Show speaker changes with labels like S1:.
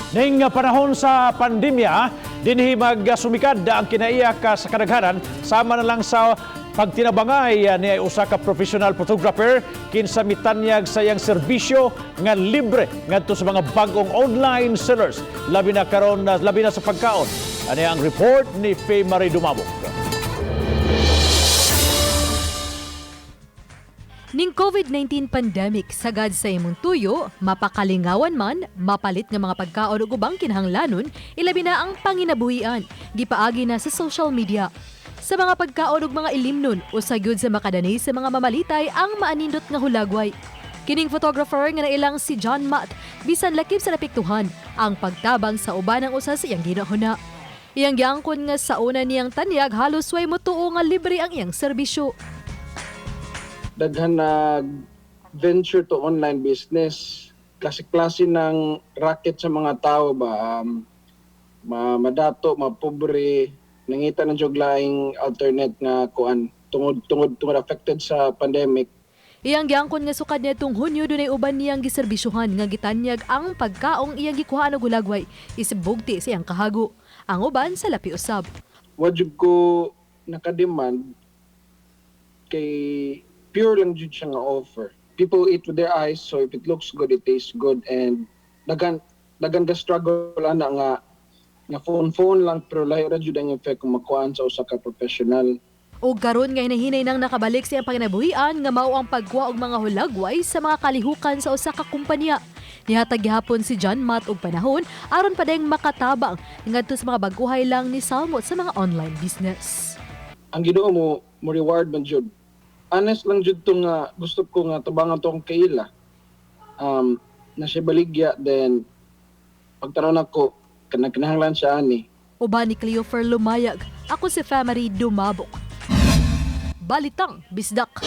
S1: Ning panahon sa pandemya, dinhi magsumikad ang kinaiyak sa kadaghanan, sama na lang sa pagtinabangay ni ay usa ka professional photographer kinsa mitanyag sa iyang serbisyo nga libre ngadto sa mga bag-ong online sellers, labi na karon, labi na sa pagkaon. Ani ang report ni Faye Marie Dumabok.
S2: Ning COVID-19 pandemic, sagad sa imong tuyo, mapakalingawan man, mapalit nga mga pagkaon ug ubang kinahanglanon, ilabi na ang panginabuhian, gipaagi na sa social media. Sa mga pagkaon ug mga ilimnon, usa gyud sa makadani sa mga mamalitay ang maanindot nga hulagway. Kining photographer nga nailang si John Matt, bisan lakip sa napiktuhan, ang pagtabang sa uban ang usa sa iyang ginahuna. Iyang giangkon nga sa una niyang tanyag, halos way motuo nga libre ang iyang serbisyo.
S3: Daghan nag venture to online business, klase-klase ng racket sa mga tao ba, madato, mapobre, nangita ng jud laing alternate nga kuan tungod tungod affected sa pandemic.
S2: Iyang giangkon nga sukad niadtong Hunyo, dunay uban niyang giserbisyuhan nga gitanyag ang pagkaong iyang gikuhaan og hulagway isip bugti sa iyang kahago. Ang uban sa lapi usab.
S3: Wa jud ko nakademand kay pure lang jud siya nga offer. People eat with their eyes, so if it looks good, it tastes good, and daghan daghan ka struggle ana nga nga phone phone lang, pero lahi ra jud ang effect kung makuhaan sa usa ka professional.
S2: O karon nga hinahinay nang nakabalik sa iyang panginabuhian nga mao ang pagkuha og mga hulagway sa mga kalihukan sa usa ka kumpanya. Nihatag gihapon si John Matt og panahon aron padayong makatabang ngadto sa mga baguhay lang ni salmot sa mga online business.
S3: Ang Ginoo mo mo reward man jud. Honest lang jud to nga gusto ko nga tabangan to akong kaila. Na siya baligya, then pagtanaw nako kanang kinahanglan siya ani.
S2: Uban ni Cleofer Lumayag, ako si Family Dumabok. Balitang Bisdak.